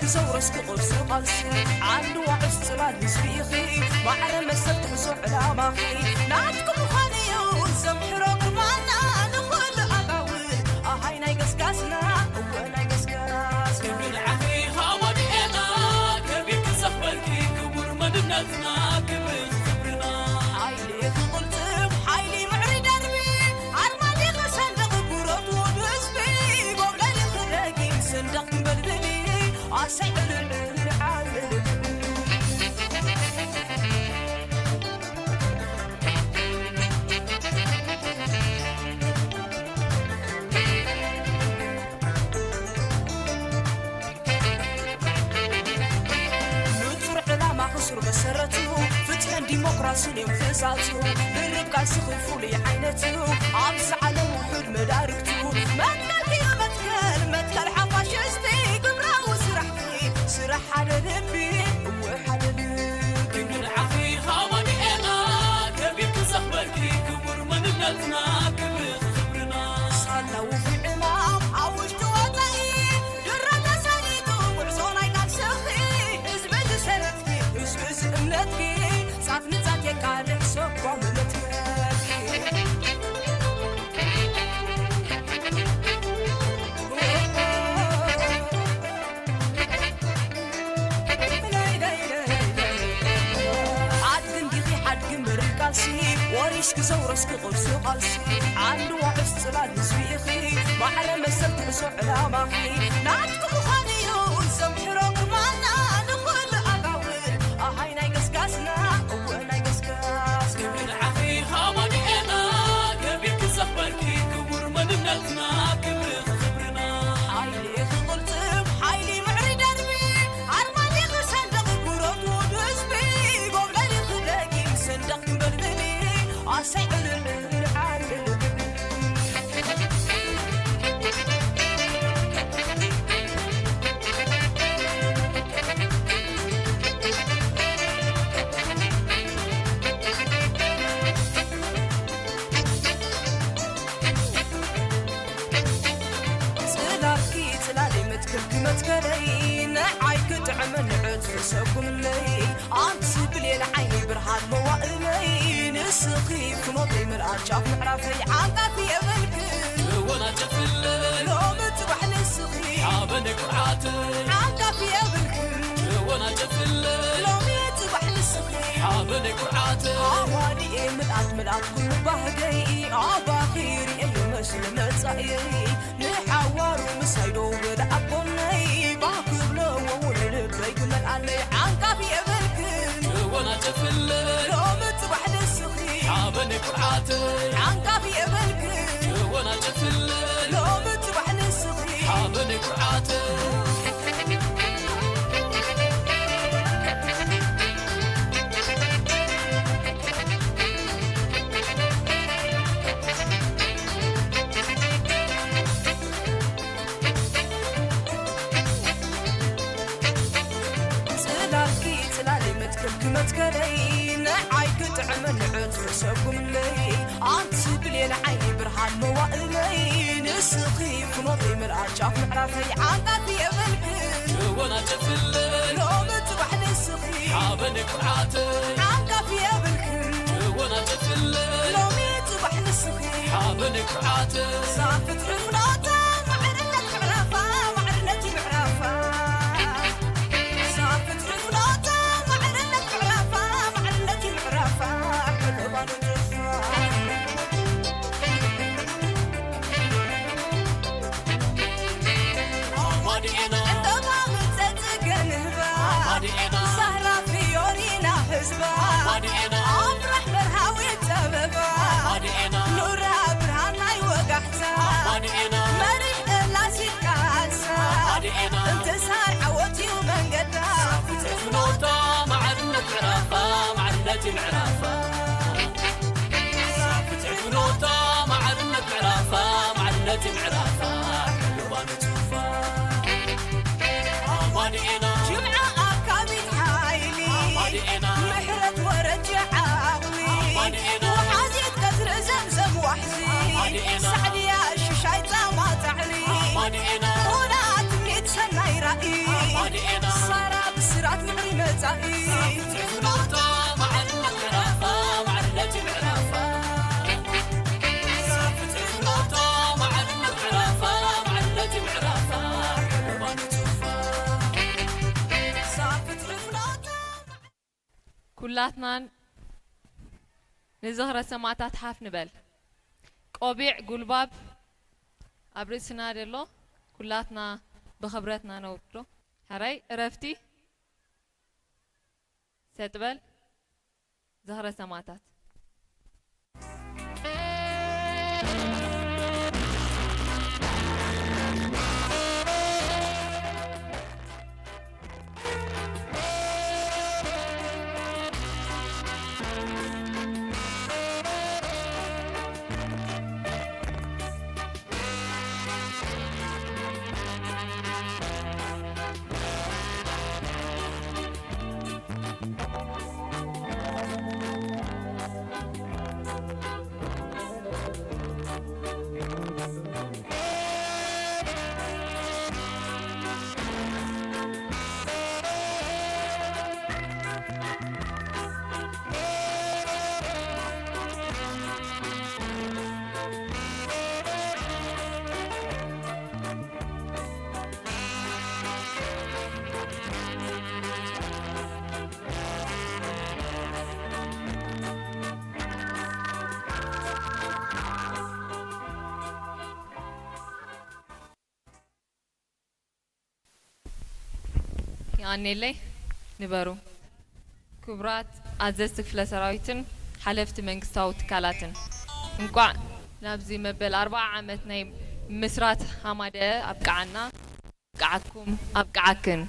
ክዘውረስ ክቕርሱ ቃልሲ ዓንዲ ዋዕስ ጽላል ህዝቢ ኢኺ። ማዕረ መሰል ትሕዞ ዕላማኺ ናትኪ ምዃን እዩ ዘምሕሮ ግርማና ንኹሉ ኣጋውል ኣሃይ ናይ ገስጋስና እወ ናይ ገስጋስ ክብሪ ንዓኺ ሃወዲኤና ከቢርኪ ዘኽበርኪ ክቡር መንነትና ክብሪ ክብርና ሓይሊ ክቕልጥም ሓይሊ ምዕሪ ደርቢ ኣርማኒ ክሰንደቕ ብረት ውድ ህዝቢ ጎብለሊ ክደጊም ሰንደቕ ክንበልብሊ ኣሰይ ዕልል ዕልል ዓልል ንጹር ዕላማ ክሱር መሰረቱ ፍትሕን ዲሞክራስን እዮም ትእዛዙ። ድርብ ቃልስኺ ፍሉይ ዓይነቱ ኣብዚ ዓለም ውሑድ መዳርግቱ መትከልኪ እዩ መትከል መትከል ሓፋሽስቲ ግብራዊ ስራሕኪ ስራሕ ሓደ ልቢ እወ ሓደ ልቢ ክብሪ ንዓኺ ሃወዲኤና ከቢርኪ ዘኽበርኪ ክቡር መንነትና ክብሪ ክብርና ሳላ ውፉይ ዕማም ኣብ ውሽጢ ወጻኢ ድሮ ተሳኒቱ ጉዕዞ ናይ ቃልስኺ ህዝቢ ዝሰነትኪ ህዝቢ ዝእምነትኪ ጻፍ ንጻፍ የቃልዕ ሰጓም መትከልኪ ሓድጊ እንዲኺ ሓድጊ መሪር ቃልሲ ወሪስኪ ዘውረስኪ ቅርሲ ቃልሲ ዓንዲ ዋዕስ ጽላል ህዝቢ ኢኺ ማዕረ መሰል ትሕዞ ዕላማኺ ናትኪ ምዃን እዩ ዘምሕሮ ግርማና ንኹሉ ኣጋውል ኣሃይ ናይ ገስጋስና እወ ናይ ገስጋስ ክብሪ ንዓኺ ሃወዲኤና ከቢርኪ ዘኽበርኪ ክቡር መንነትና ክብሪ ክብርና ሓይሊ ክቕልጥም ሓይሊ ምዕሪ ደርቢ ኣርማኒ ክሰንደቕ ብረት ውድ ህዝቢ ጎብለሊ ክደጊም ሰንደቕ ክንበልብሊ ኣሰይ ዕልል ዕልል ዓልል ጽላልኪ ጽላሊ መትከልኪ መትከለይ ንዓይ ክጥዕመኒ ዕጽፊ ሰጉምለይ ኣንቲ ብሌን ዓይኒ ብርሃን መዋእለይ ንስኺ ፍኖተይ ምልኣት ጫፍ ምዕራፈይ ዓንቃፊ የብልክን ክወናጨፍለይ ሎሚ ጽባሕ ንስኺ ሓበነይ ኩርዓተይ ዓንቃፊ የብልክን ክወናጨፍለይ ሎሚ ጽባሕ ንስኺ ሓበነይ ኩርዓተይ ኣዋዲኤ ምልኣት ምልኣት ኩሉ ባህገይ ኣባኺ ርእየ መስል መጻእየይ ንሓዋሩ ምሳይ ደው በል ኣብ ጎነይ ባህ ክብሎ እውን ልበይ ክመልኣለይ ዓንቃፊ የብልክን ክወናጨፍለይ ሎሚ ጽባሕ ንስኺ ሓበነይ ኩርዓተይ ዓንቃፊ የብልክን ክወናጨፍለይ ሎሚ ጽባሕ ንስኺ ሓበነይ ኩርዓተይ ጽላልኪ ጽላለይ መትከልኪ መትከለይ ንዓይ ክጥዕመኒ ዕጽፊ ሰጉምለይ ኣንቲ ብሌን ዓይኒ ብርሃን መዋእለይ ንስኺ ፍኖተይ ምልኣት ጫፍ ምዕራፈይ ዓንቃፊ የብልክን ክወናጨፍለይ ሎሚ ጽባሕ ንስኺ ሓበነይ ኩርዓተይ ዓንቃፊ የብልክን ክወናጨፍለይ ሎሚ ጽባሕ ንስኺ ሓበነይ ኩርዓተይ ሳፍት ፍኖታ ማዕርነት ምዕራፋ ማዕርነት ምዕራፋ ሳፍት ፍኖታ ማዕርነት ምዕራፋ ማዕርነት ምዕራፋ ዕልባኑ ኩላትናን ንዝኽረ ሰማእታት ሓፍ ንበል። ቆቢዕ ጉልባብ ኣብ ርእስና ደሎ ኩላትና ብኽብረትና ነውርዶ። ሕራይ እረፍቲ ሰጥበል ዝኽረ ሰማእታት። የቐኔለይ ንበሩ። ክቡራት ኣዘዝቲ ክፍለ ሰራዊትን ሓለፍቲ መንግስታዊ ትካላትን፣ እንቋዕ ናብዚ መበል ኣርብዓ ዓመት ናይ ምስራት ሃማደ ኣብቅዓና፣ ኣብቅዓኩም፣ ኣብቅዓክን።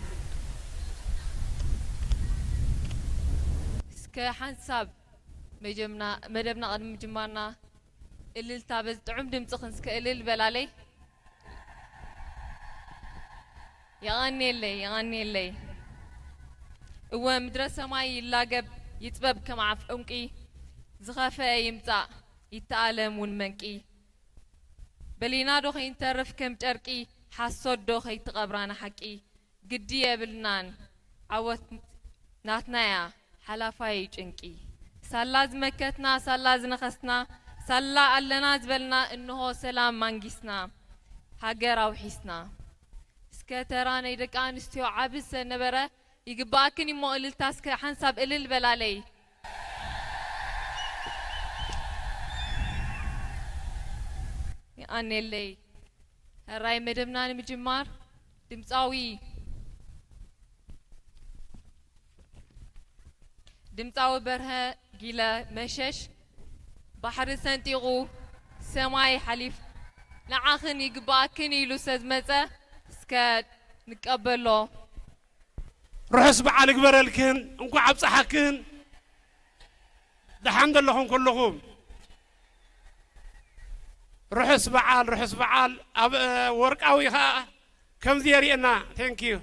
እስከ ሓንሳብ መጀምና-፣ መደብና ቅድሚ ምጅማርና እልልታ በዚ ጥዑም ድምፅኽን እስከ እልል በላለይ። የቐንየለይ፣ የቐንየለይ። እወ፣ ምድረ ሰማይ ይላገብ፣ ይጽበብ ከም ዓፍ ዑንቂ፣ ዝኸፈ ይምጻእ፣ ይተኣለም እውን መንቂ። በሊና ዶ ከይንተርፍ ከም ጨርቂ፣ ሓሶት ዶ ከይትቐብራና ሓቂ? ግዲ የብልናን፣ ዓወት ናትናያ፣ ሓላፋይ ጭንቂ። ሳላ ዝመከትና፣ ሳላ ዝነኸስና፣ ሳላ ኣለና ዝበልና፣ እንሆ ሰላም ማንጊስና፣ ሃገር ኣውሒስና። እስከ ተራ ናይ ደቂ ኣንስትዮ ዓቢ ዝሰነበረ፣ ይግባኣክን እሞ እልልታ፣ እስከ ሓንሳብ እልል በላለይ። የቐንየለይ። ሕራይ መደብና ንምጅማር ድምፃዊ፣ ድምፃዊ በርሀ ጊለ መሸሽ ባሕሪ ሰንጢቑ ሰማይ ሓሊፍ ንዓኽን ይግባኣክን ኢሉ ስለ ዝመፀ እስከ ንቀበሎ። ርሑስ በዓል ይግበረልክን፣ እንኳዕ ኣብፀሓክን። ደሓን ዘለኹም ኩልኹም? ርሑስ በዓል፣ ርሑስ በዓል። ኣብ፣ እ፣ ወርቃዊ ኸኣ ከምዚ የርእየና። Thank you።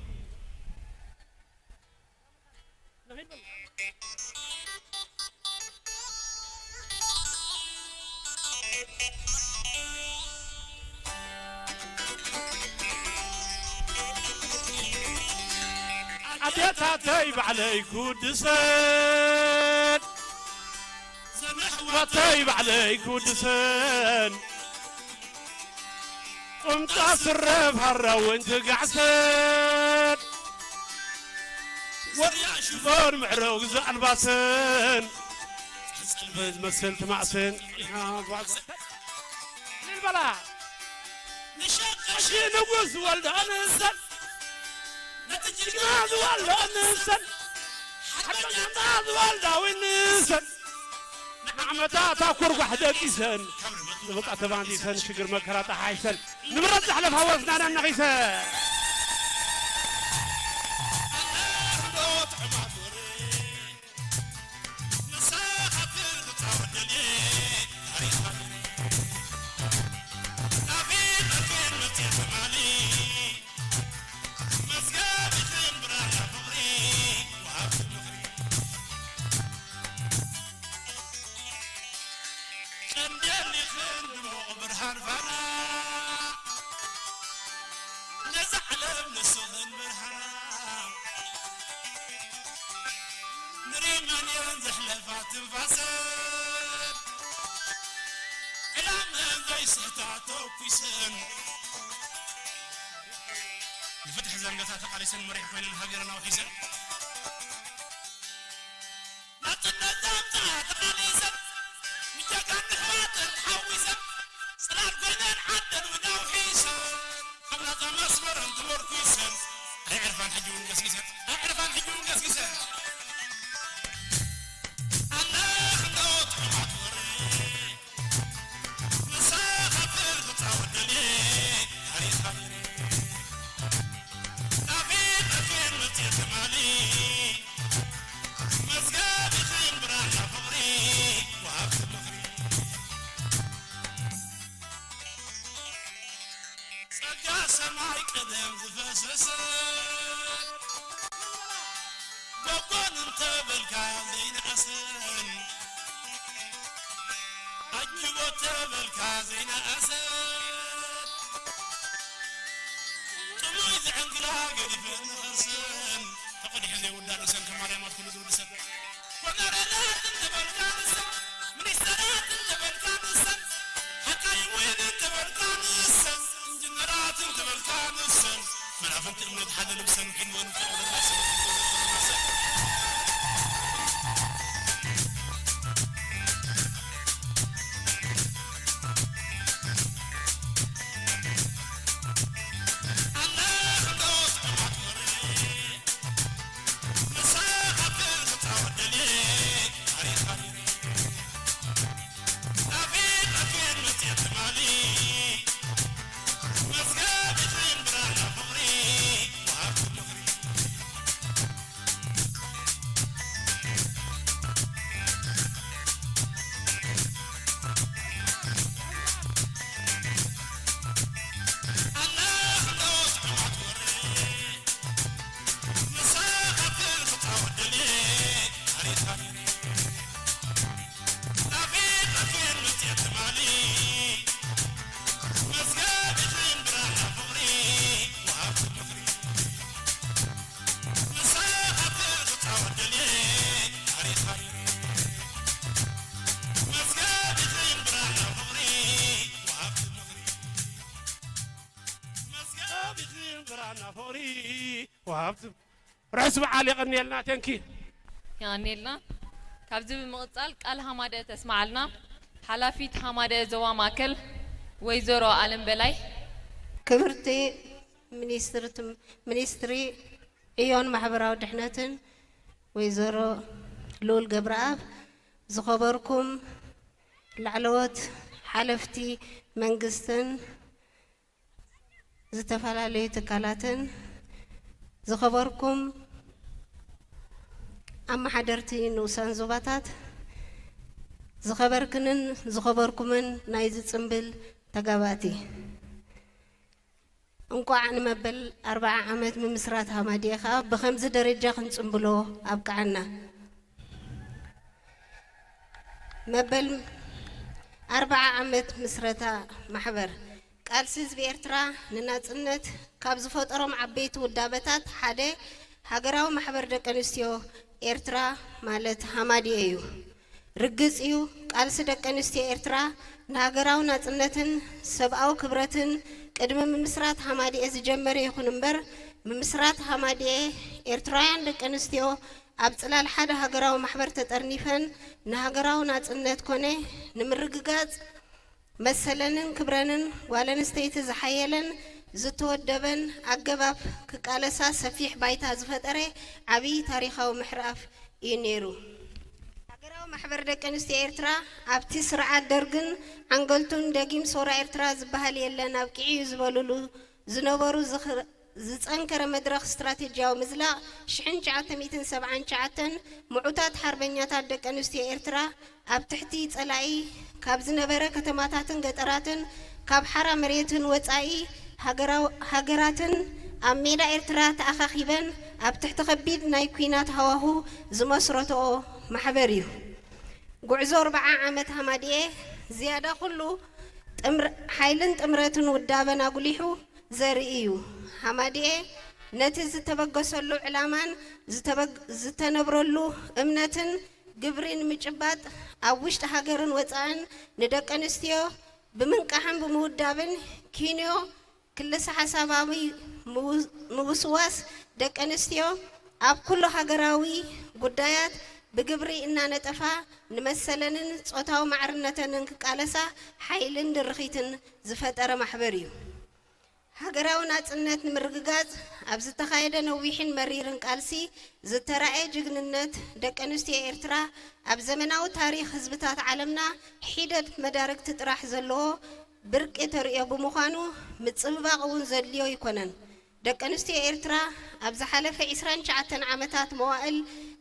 ኣዴታተይ ባዕለይ ክውድሰን፣ ዘመሕዋተይ ባዕለይ ክውድሰን፣ ቁምጣ ስረ ፋራ እውን ትጋዕሰን፣ ወርያ ሽፎን ምዕሩግ ዝኣልባሰን፣ ጽልመት ዝመስል ትማእሰን። እልል በላ። ንሸቀሺ ንጉስ ወልዳ ንሰን፣ ነቲ ጅግና ዝወልዳ ንሰን፣ ሓርበኛና ዝወልዳ ወይ ንሰን፣ ንዓመታት ኣብ ኩርጓሕ ደቂሰን፣ ንመጻ ተባንዲሰን፣ ሽግር መከራ ጠሓይሰን፣ ንብረት ዘሕለፋ ወስናና ነኺሰን። ንሪመን እየን ዘሕለፋ ትንፋሰን፣ ዕላመን ዘይስሕታ ተኩሰን፣ ንፍትሒ ዘንገታ ተቓሊሰን፣ መሪሕ ኮይነን ሃገረን ኣውሒሰን። ናጽነት ዘምጽኣ ተቓሊሰን፣ ንጀጋኑ ኣሕዋተን ተሓዊሰን፣ ጽላል ኮይነን ዓደን እውን ኣውሒሰን፣ ኣብ ናጻ መስመረን ተመርኲሰን፣ ኣይዕርፋን ሕጂ እውን ገስጊሰን፣ ኣይዕርፋን ሕጂ እውን ገስጊሰን። ኣነ ክንዶ ጥዑማት ወረ፣ ንሳ ካብ ትጻወት ደልየ ታሪኽ ሃገረ። ናፊቐክን መጽየ ትማሊ፣ መዝገብ ኢኽን ብራና ፍቕሪ፣ ወሃብቲ ምኽሪ። ጸጋ ሰማይ ቀደም ዝፈሰሰ፣ ጎጎን እንተበልካ ዘይነኣሰን፣ ኣጅቦ ተበልካ ዘይነኣሰን፣ ጥሙይ ዝዕንግላ ገዲፈን ንኸርሰን፣ ተቐዲሑ ዘይውዳእ ርእሰን ከማርያም ኣትኩሉ ዝውድሰን። ኮነረላት እንተበልካ ንሰን፣ ሚኒስተራት እንተበልካ ንሰን፣ ሓካይም ወይን እንተበልካ ንሰን፣ ኢንጅነራት እንተበልካ ንሰን፣ መናፍንቲ እምነት ሓደ ልብሰን ሒንወን ተቕበላ ሰብ። ርሑስ በዓል፣ የቐንየልና። ቴንኪ። የቐንየልና። ካብዚ ብምቕጻል ቃል ሃማደ ተስምዓልና ሓላፊት ሃማደ ዞባ ማእከል ወይዘሮ ኣለም በላይ። ክብርቲ ሚኒስትር ትም-፣ ሚኒስትሪ ዕዮን ማሕበራዊ ድሕነትን ወይዘሮ ልኡል ገብረኣብ፣ ዝኸበርኩም ላዕለዎት ሓለፍቲ መንግስትን ዝተፈላለዩ ትካላትን፣ ዝኸበርኩም ኣመሓደርቲ ንኡሳን ዞባታት፣ ዝኸበርክንን ዝኸበርኩምን ናይዚ ጽምብል ተጋባእቲ፣ እንቋዕ ንመበል ኣርብዓ ዓመት ምምስራት ሃማድኤ ኸኣ ብኸምዚ ደረጃ ክንጽምብሎ ኣብቅዓና። መበል ኣርብዓ ዓመት ምስረታ ማሕበር። ቃልሲ ህዝቢ ኤርትራ ንናጽነት ካብ ዝፈጠሮም ዓበይቲ ውዳበታት ሓደ ሃገራዊ ማሕበር ደቂ ኣንስትዮ ኤርትራ ማለት ሃማድኤ እዩ። ርግጽ እዩ፣ ቃልሲ ደቂ ኣንስትዮ ኤርትራ ንሃገራዊ ናጽነትን ሰብኣዊ ክብረትን ቅድሚ ምምስራት ሃማድኤ ዝጀመረ ይኹን እምበር፣ ምምስራት ሃማድኤ ኤርትራውያን ደቂ ኣንስትዮ ኣብ ጽላል ሓደ ሃገራዊ ማሕበር ተጠርኒፈን ንሃገራዊ ናጽነት ኮነ ንምርግጋጽ መሰለንን ክብረንን ጓል ኣንስተይቲ ዝሓየለን ዝተወደበን ኣገባብ ክቃለሳ ሰፊሕ ባይታ ዝፈጠረ ዓብዪ ታሪኻዊ ምዕራፍ እዩ ነይሩ። ሃገራዊ ማሕበር ደቂ ኣንስትዮ ኤርትራ ኣብቲ ስርዓት ደርግን ዓንገልቱን ደጊም ሰውራ ኤርትራ ዝበሃል የለን ኣብቂዑ እዩ ዝበሉሉ ዝነበሩ ዝኽር-፣ ዝጸንከረ መድረኽ ስትራቴጂያዊ ምዝላቕ ሽሕን ትሽዓተ ሚእትን ሰብዓን ትሽዓተን ምዑታት ሓርበኛታት ደቂ ኣንስትዮ ኤርትራ ኣብ ትሕቲ ጸላኢ ካብ ዝነበረ ከተማታትን ገጠራትን ካብ ሓራ መሬትን ወጻኢ ሃገራው-፣ ሃገራትን ኣብ ሜዳ ኤርትራ ተኣኻኺበን ኣብ ትሕቲ ከቢድ ናይ ኲናት ሃዋሁ ዝመስረትኦ ማሕበር እዩ። ጉዕዞ ኣርብዓ ዓመት ሃማድኤ ዝያዳ ኩሉ ጥምር-፣ ሓይልን ጥምረትን ውዳበን ኣጉሊሑ ዘርኢ እዩ። ሃማድኤ ነቲ ዝተበገሰሉ ዕላማን ዝተበግ-፣ ዝተነብረሉ እምነትን ግብሪ ንምጭባጥ ኣብ ውሽጢ ሃገርን ወጻእን ንደቂ ኣንስትዮ ብምንቃሕን ብምውዳብን ኪንዮ ክልሰ ሓሳባዊ ምው-፣ ምውስዋስ ደቂ ኣንስትዮ ኣብ ኩሉ ሃገራዊ ጉዳያት ብግብሪ እናነጠፋ ንመሰለንን ጾታዊ ማዕርነተንን ክቃለሳ ሓይልን ድርኺትን ዝፈጠረ ማሕበር እዩ። ሃገራዊ ናጽነት ንምርግጋጽ ኣብ ዝተኻየደ ነዊሕን መሪርን ቃልሲ ዝተራእየ ጅግንነት ደቂ ኣንስትዮ ኤርትራ ኣብ ዘመናዊ ታሪኽ ህዝብታት ዓለምና ሒደት መዳርግቲ ጥራሕ ዘለዎ ብርቂ ተርእዮ ብምዃኑ ምጽብባቕ እውን ዘድልዮ ኣይኮነን። ደቂ ኣንስትዮ ኤርትራ ኣብ ዝሓለፈ ዒስራን ትሽዓተን ዓመታት መዋእል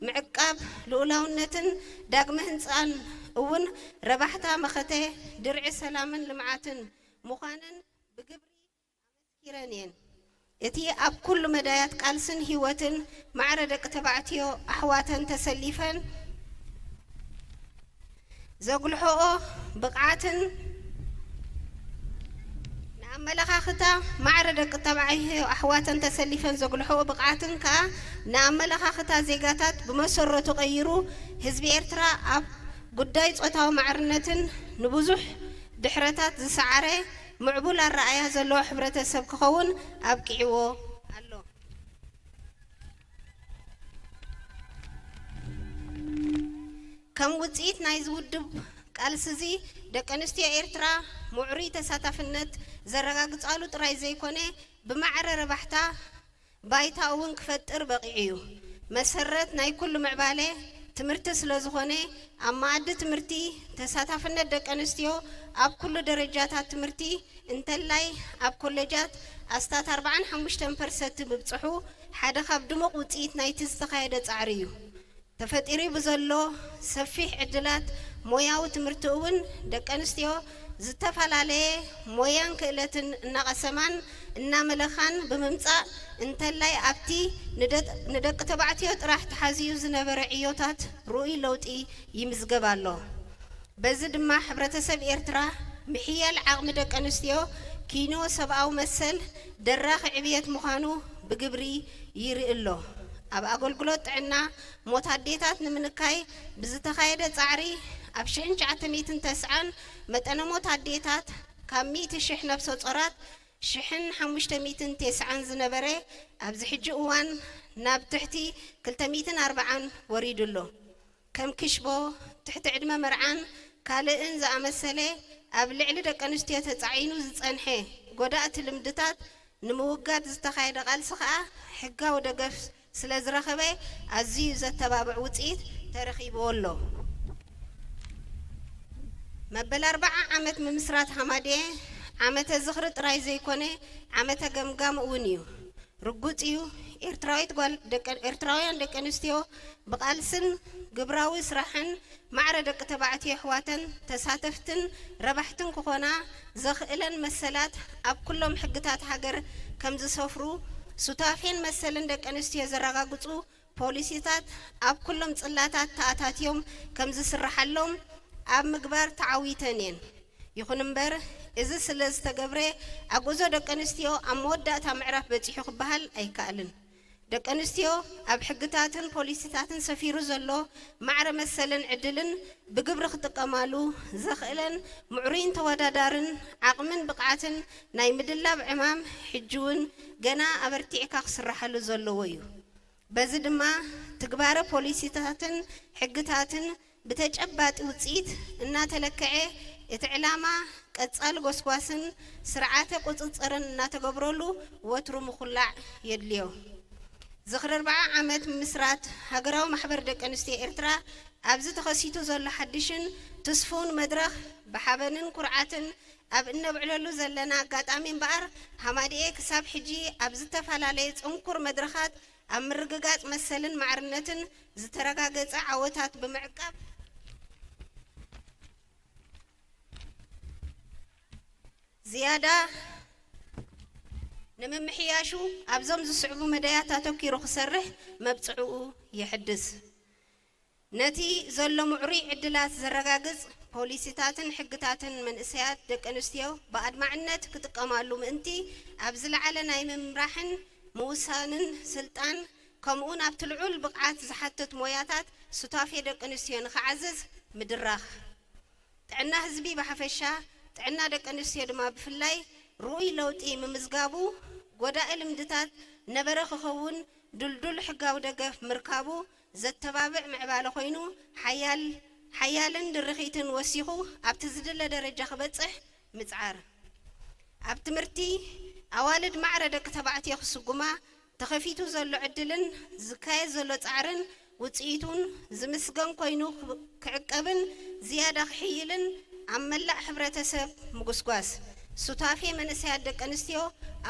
ምዕቃብ ልኡላውነትን ዳግመ ህንጻን እውን ረባሕታ መኸተ ድርዒ ሰላምን ልምዓትን ምዃነን ብግብሪ ኣመስኪረን እየን። እቲ ኣብ ኩሉ መዳያት ቃልስን ህይወትን ማዕረ ደቂ ተባዕትዮ ኣሕዋተን ተሰሊፈን ዘጉልሕኦ ብቕዓትን ንኣመለኻኽታ ማዕረ ደቂ ተባዕትዮ ኣሕዋተን ተሰሊፈን ዘጉልሕኦ ብቕዓትን ከኣ ንኣመለኻኽታ ዜጋታት ብመሰረቱ ቀይሩ ህዝቢ ኤርትራ ኣብ ጉዳይ ጾታዊ ማዕርነትን ንብዙሕ ድሕረታት ዝሰዓረ ምዕቡል ኣረኣእያ ዘለዎ ሕብረተሰብ ክኸውን ኣብቂዕዎ ኣሎ። ከም ውጽኢት ናይዚ ውድብ ቃልሲ እዚ ደቂ ኣንስትዮ ኤርትራ ምዕሩይ ተሳታፍነት ዘረጋግጻሉ ጥራይ ዘይኮነ ብማዕረ ረባሕታ ባይታ እውን ክፈጥር በቒዑ እዩ። መሰረት ናይ ኩሉ ምዕባለ ትምህርቲ ስለ ዝኾነ ኣብ መኣዲ ትምህርቲ ተሳታፍነት ደቂ ኣንስትዮ ኣብ ኩሉ ደረጃታት ትምህርቲ እንተላይ ኣብ ኮሌጃት ኣስታት ኣርባዓን ሓሙሽተን ፐርሰንት ምብጽሑ ሓደ ካብ ድሙቕ ውጽኢት ናይቲ ዝተኻየደ ጻዕሪ እዩ። ተፈጢሩ ብዘሎ ሰፊሕ ዕድላት ሞያዊ ትምህርቲ እውን ደቂ ኣንስትዮ ዝተፈላለየ ሞያን ክእለትን እናቐሰማን እናመለኻን ብምምጻእ እንተላይ ኣብቲ ንደቅ-፣ ንደቂ ተባዕትዮ ጥራሕ ተሓዝዩ ዝነበረ ዕዮታት ርኡይ ለውጢ ይምዝገብ ኣሎ። በዚ ድማ ሕብረተሰብ ኤርትራ ምሕያል ዓቕሚ ደቂ ኣንስትዮ ኪኖ ሰብኣዊ መሰል ደራኺ ዕብየት ምዃኑ ብግብሪ ይርኢ ኣሎ። ኣብ ኣገልግሎት ጥዕና ሞት ኣዴታት ንምንካይ ብዝተኻየደ ጻዕሪ ኣብ ሽሕን ትሽዓተ ሚእትን ተስዓን መጠነ ሞት ኣዴታት ካብ ሚእቲ ሽሕ ነፍሰ ጾራት ሽሕን ሓሙሽተ ሚእትን ተስዓን ዝነበረ ኣብዚ ሕጂ እዋን ናብ ትሕቲ ክልተ ሚእትን ኣርባዓን ወሪዱ ኣሎ። ከም ክሽቦ፣ ትሕቲ ዕድመ መርዓን ካልእን ዝኣመሰለ ኣብ ልዕሊ ደቂ ኣንስትዮ ተጻዒኑ ዝጸንሐ ጎዳእቲ ልምድታት ንምውጋድ ዝተኻየደ ቃልሲ ከኣ ሕጋዊ ደገፍ ስለ ዝረኸበ ኣዝዩ ዘተባብዕ ውጽኢት ተረኺብዎ ኣሎ። መበል ኣርብዓ ዓመት ምምስራት ሃማድኤ ዓመተ ዝኽሪ ጥራይ ዘይኮነ ዓመተ ገምጋም እውን እዩ። ርጉጽ እዩ፣ ኤርትራዊት ጓል ደቀ-፣ ኤርትራውያን ደቂ ኣንስትዮ ብቃልስን ግብራዊ ስራሕን ማዕረ ደቂ ተባዕትዮ ኣሕዋተን ተሳተፍትን ረባሕትን ክኾና ዘኽእለን መሰላት ኣብ ኩሎም ሕግታት ሃገር ከም ዝሰፍሩ፣ ሱታፌን መሰልን ደቂ ኣንስትዮ ዘረጋግጹ ፖሊሲታት ኣብ ኩሎም ጽላታት ተኣታትዮም ከም ዝስርሓሎም ኣብ ምግባር ተዓዊተን እየን። ይኹን እምበር፣ እዚ ስለ ዝተገብረ፣ ኣግእዞ ደቂ ኣንስትዮ ኣብ መወዳእታ ምዕራፍ በጺሑ ክበሃል ኣይከኣልን። ደቂ ኣንስትዮ ኣብ ሕግታትን ፖሊሲታትን ሰፊሩ ዘሎ ማዕረ መሰልን ዕድልን ብግብሪ ክጥቀማሉ ዘኽእለን ምዕሩይን ተወዳዳርን ዓቕምን ብቕዓትን ናይ ምድላብ ዕማም ሕጂ እውን ገና ኣበርቲዕካ ክስራሓሉ ዘለዎ እዩ። በዚ ድማ ትግባረ ፖሊሲታትን ሕግታትን ብተጨባጢ ውጽኢት እናተለክዐ፣ እቲ ዕላማ ቀጻሊ ጎስጓስን ስርዓተ ቁጽጽርን እናተገብረሉ ወትሩ ምኹላዕ የድልዮ። ዝኽሪ ኣርብዓ ዓመት ምምስራት ሃገራዊ ማሕበር ደቂ ኣንስትዮ ኤርትራ ኣብዚ ተኸሲቱ ዘሎ ሓድሽን ትስፉውን መድረኽ ብሓበንን ኩርዓትን ኣብ እነብዕለሉ ዘለና ኣጋጣሚ እምበኣር፣ ሃማድኤ ክሳብ ሕጂ ኣብ ዝተፈላለየ ጽንኩር መድረኻት ኣብ ምርግጋጽ መሰልን ማዕርነትን ዝተረጋገጸ ዓወታት ብምዕቃብ፣ ዝያዳ ንምምሕያሹ ኣብዞም ዝስዕቡ መዳያት ኣተኲሩ ክሰርሕ መብጽዕኡ የሕድስ። ነቲ ዘሎ ምዕሩይ ዕድላት ዘረጋግጽ ፖሊሲታትን ሕግታትን መንእሰያት ደቂ ኣንስትዮ ብኣድማዕነት ክጥቀማሉ ምእንቲ፣ ኣብ ዝለዓለ ናይ ምምራሕን ምውሳንን ስልጣን፣ ከምኡውን ኣብቲ ልዑል ብቕዓት ዝሓትት ሞያታት ሱታፌ ደቂ ኣንስትዮ ንኽዓዝዝ ምድራኽ። ጥዕና ህዝቢ ብሓፈሻ፣ ጥዕና ደቂ ኣንስትዮ ድማ ብፍላይ ርኡይ ለውጢ ምምዝጋቡ፣ ጎዳኢ ልምድታት ነበረ ክኸውን ድልዱል ሕጋዊ ደገፍ ምርካቡ ዘተባብዕ ምዕባለ ኮይኑ፣ ሓያል፣ ሓያልን ድርኺትን ወሲኹ ኣብቲ ዝድለ ደረጃ ክበጽሕ ምጽዓር። ኣብ ትምህርቲ፣ ኣዋልድ ማዕረ ደቂ ተባዕትዮ ክስጉማ ተኸፊቱ ዘሎ ዕድልን ዝካየድ ዘሎ ጻዕርን ውጽኢቱን ዝምስገን ኮይኑ ክዕቀብን ዝያዳ ክሕይልን ኣብ መላእ ሕብረተሰብ ምጉስጓስ። ሱታፌ መንእሰያት ደቂ ኣንስትዮ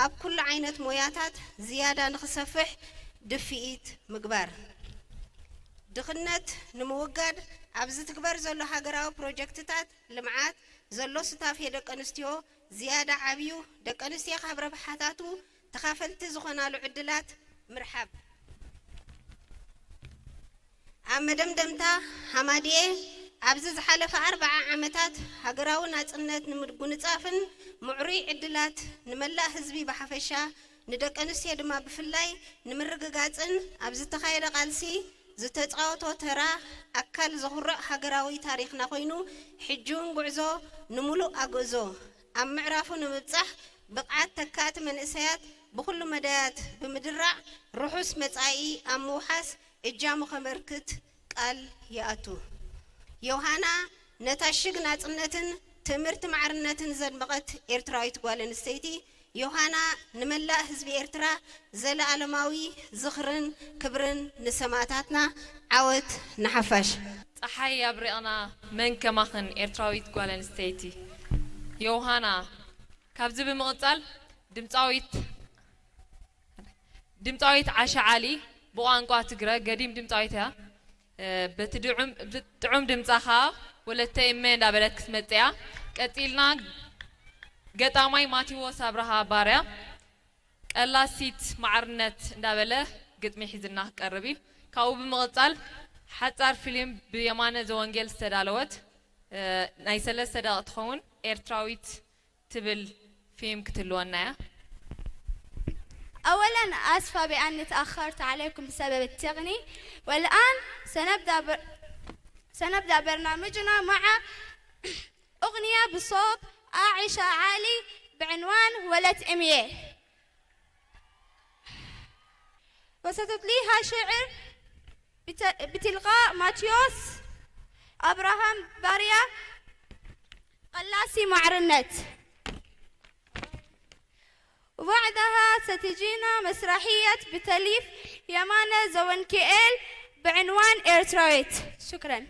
ኣብ ኩሉ ዓይነት ሞያታት ዝያዳ ንኽሰፍሕ ድፍኢት ምግባር። ድኽነት ንምውጋድ ኣብ ዝትግበር ዘሎ ሃገራዊ ፕሮጀክትታት ልምዓት ዘሎ ሱታፌ ደቂ ኣንስትዮ ዝያዳ ዓብዩ፣ ደቂ ኣንስትዮ ካብ ረብሓታቱ ተኻፈልቲ ዝኾናሉ ዕድላት ምርሓብ። ኣብ መደምደምታ ሃማድኤ፣ ኣብዚ ዝሓለፈ ኣርብዓ ዓመታት ሃገራዊ ናጽነት ንምጉንጻፍን ምዕሩይ ዕድላት ንመላእ ህዝቢ ብሓፈሻ፣ ንደቂ ኣንስትዮ ድማ ብፍላይ ንምርግጋጽን ኣብ ዝተኻየደ ቃልሲ ዝተጻወቶ ተራ ኣካል ዘኹርዕ ሃገራዊ ታሪኽና ኮይኑ፣ ሕጂ እውን ጉዕዞ ንምሉእ ኣግእዞ ኣብ ምዕራፉ ንምብጻሕ ብቕዓት ተካእቲ መንእሰያት ብኹሉ መዳያት ብምድራዕ ርሑስ መጻኢ ኣብ ምውሓስ እጃሙ ከበርክት ቃል ይኣቱ። ዮሃና ነታ ሽግ ናጽነትን ትእምርቲ ማዕርነትን ዘድመቐት ኤርትራዊት ጓል ኣንስተይቲ ዮሃና ንመላእ ህዝቢ ኤርትራ ዘለኣለማዊ ዝኽርን ክብርን ንሰማእታትና። ዓወት ንሓፋሽ። ጸሓይ ኣብሪቕና መን ከማኽን ኤርትራዊት ጓል ኣንስተይቲ ዮሃና። ካብዚ ብምቕጻል ድምጻዊት ድምጻዊት ዓሻ ዓሊ ብቋንቋ ትግረ ገዲም ድምጻዊት እያ። እ፣ በቲ ድዑም፣ ጥዑም ድምጻ ኸኣ ወለተ እመ እንዳበለት ክትመጽእ እያ። ቀጺልና ገጣማይ ማቴዎስ ኣብርሃ ባርያ ቀላሲት ማዕርነት እንዳበለ ግጥሚ ሒዝና ክቀርብ እዩ። ካብኡ ብምቕጻል ሓጻር ፊልም ብየማነ ዘወንጌል ዝተዳለወት፣ እ፣ ናይ ሰለስተ ደቂቕ ትኸውን ኤርትራዊት ትብል ፊልም ክትልወና እያ። أولًا، آسفة بأني تأخرت عليكم بسبب التقني، والآن سنبدأ بر-، سنبدأ برنامجنا مع أغنية بصوت عائشة علي بعنوان ولد أمية، وستتليها شعر بت-، بتلقاء ماتيوس أبراهام باريا قلاسي معرنت. وبعدها ستجينا مسرحية بتأليف يمانة زوانكيئيل بعنوان إيرتراويت. شكرًا.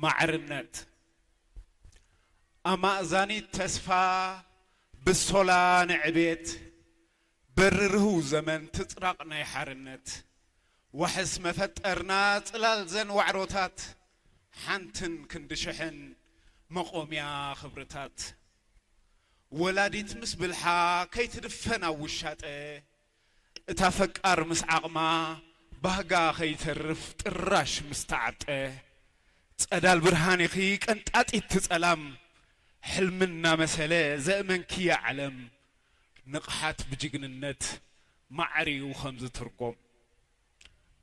ማዕርነት ኣማእዛኒት ተስፋ ብሶላ ንዕቤት በሪ ርህው ዘመን ትጽራቕ ናይ ሓርነት ዋሕስ መፈጠርና ጽላል ዘን ዋዕሮታት ሓንትን ክንዲ ሽሕን መቖምያ ክብርታት ወላዲት ምስ ብልሓ ከይትድፈን ኣብ ውሻጠ እታ ፈቃር ምስ ዓቕማ ባህጋ ከይተርፍ ጥራሽ ምስ ተዓብጠ ጸዳል ብርሃን ኢኺ ቀንጣጢት ትጸላም ሕልሚ እናመሰለ ዘእመንክያ ዓለም ንቕሓት ብጅግንነት ማዕሪኡ ከምዚ ትርጎም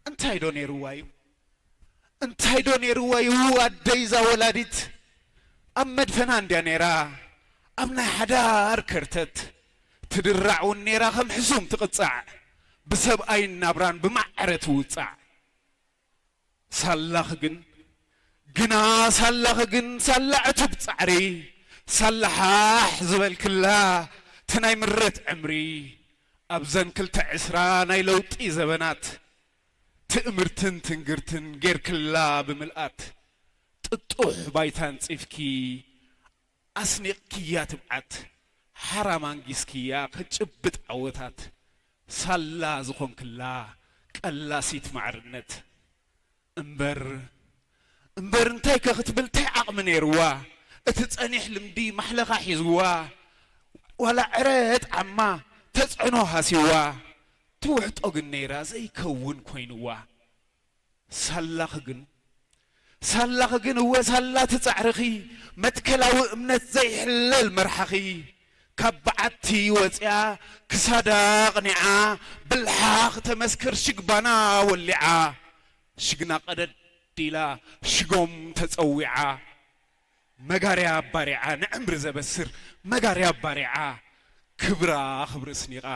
እንታይ ዶ ነይርዋ እዩ እንታይ ዶ ነይርዋ እዩ ኣደይ እዛ ወላዲት ኣብ መድፈና እንድያ ነይራ ኣብ ናይ ሓዳር ከርተት ትድራዕ እውን ነይራ ከም ሕሱም ትቕጻዕ ብሰብኣይን ናብራን ብማዕረ ትውጻዕ ሳላኺ ግን ግና ሳላኺ ግን ሳላ ዕቱብ ጻዕሪ ሳላ ሓሕ ዝበልክላ እቲ ናይ ምረት ዕምሪ ኣብዘን ክልተ ዕስራ ናይ ለውጢ ዘበናት ትእምርትን ትንግርትን ጌርክላ ብምልኣት ጥጡሕ ባይታ ኣንጺፍኪ ኣስኒቕክያ ትብዓት ሓራ ማንጊስክያ ክትጭብጥ ዓወታት ሳላ ዝኾንክላ ቀላሲት ማዕርነት እምበር እምበር እንታይ ከ ክትብል እንታይ ዓቕሚ ነይርዋ እቲ ጸኒሕ ልምዲ ማሕለኻ ሒዝዋ ዋላ ዕረ ጣዕማ ተጽዕኖ ሃሲዋ ትውሕጦ ግን ነይራ ዘይከውን ኮይንዋ ሳላኺ ግን ሳላኺ ግን እወ ሳላ ትጻዕርኺ መትከላዊ እምነት ዘይሕለል መርሓኺ ካብ በዓቲ ወፂኣ ክሳዳ ቅኒዓ ብልሓ ክተመስክር ሽግባና ወሊዓ ሽግና ቀደድ ኢላ ሽጎም ተፀዊዓ መጋርያ ኣባሪዓ ንዕምሪ ዘበስር መጋርያ ኣባሪዓ ክብራ ክብሪ ስኒቓ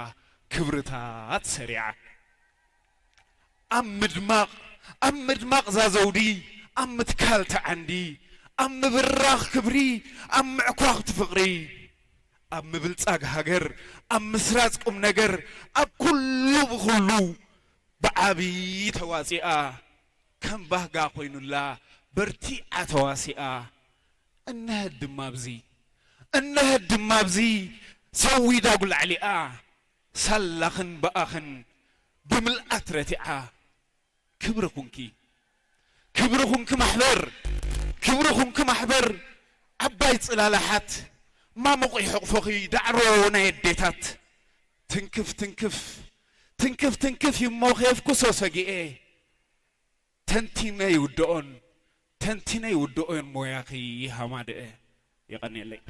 ክብርታት ሰሪዓ ኣብ ምድማቕ ኣብ ምድማቕ ዛዘውዲ ኣብ ምትካል ተዓንዲ ኣብ ምብራኽ ክብሪ ኣብ ምዕኳኽቲ ፍቕሪ ኣብ ምብልጻግ ሃገር ኣብ ምስራጽ ቁም ነገር ኣብ ኩሉ ብኹሉ ብዓቢ ተዋጺኣ ከም ባህጋ ኮይኑላ በርቲዓ ተዋሲኣ እነሀ ድማ ኣብዚ እነሀ ድማ ኣብዚ ሰዊዳ ጉላዕሊኣ ሳላኽን ብኣኽን ብምልኣት ረቲዓ ክብሪ ኩንኪ ክብሪ ኩንኪ ማሕበር ክብሪ ኩንኪ ማሕበር ዓባይ ጽላላሓት ማሙቕ ይሕቕፎኺ ዳዕሮ ናይ ኣዴታት ትንክፍ ትንክፍ ትንክፍ ትንክፍ ይሞ ኬፍኩሶ ሰጊኤ ተንቲነ ይውድኦን ተንቲነ ይውድኦን ሞያኺ ሃማደአ የቐንየለይ።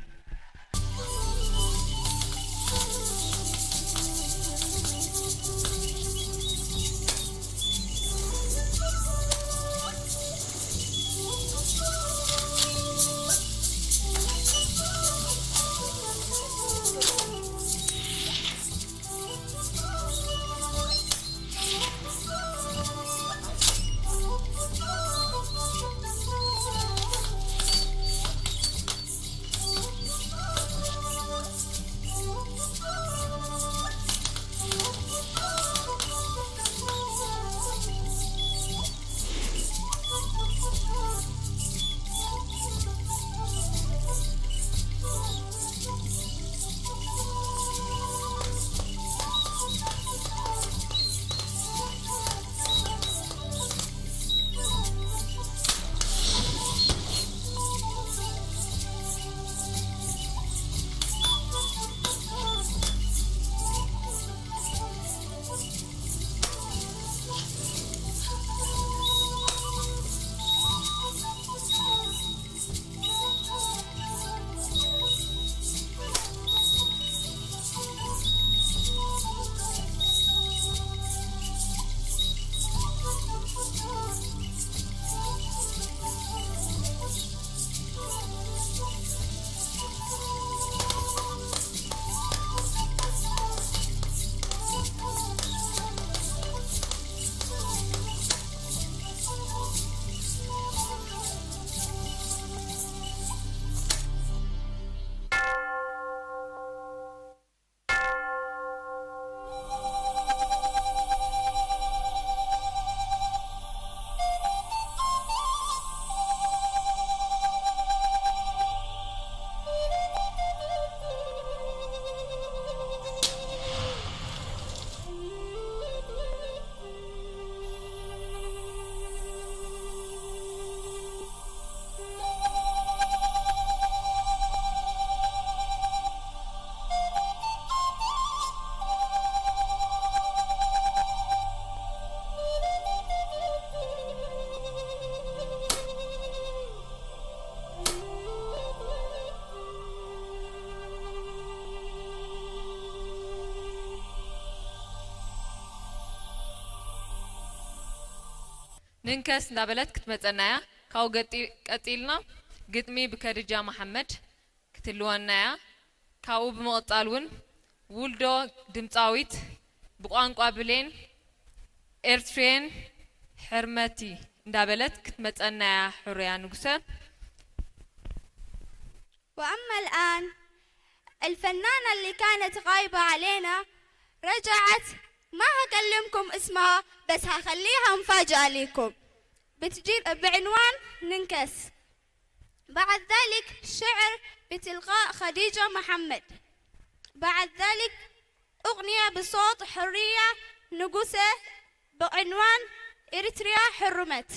ንንከስ እንዳበለት ክትመጸና እያ። ካብኡ ገጢ- ቀጺልና ግጥሚ ብከድጃ መሓመድ ክትልወና እያ። ካብኡ ብምቕጻል እውን ውልዶ ድምጻዊት ብቋንቋ ብሌን ኤርትሬን ሕርመቲ እንዳበለት ክትመጸና እያ። ሕሩያ ንጉሰ። وأما الآن، الفنانة اللي كانت غايبة علينا رجعت. ما هكلمكم اسمها، بس هخليها مفاجأة ليكم. بتجي بعنوان ننكس. بعد ذلك شعر بتلقاء خديجة محمد. بعد ذلك أغنية بصوت حرية نقوسة بعنوان إريتريا حرمت.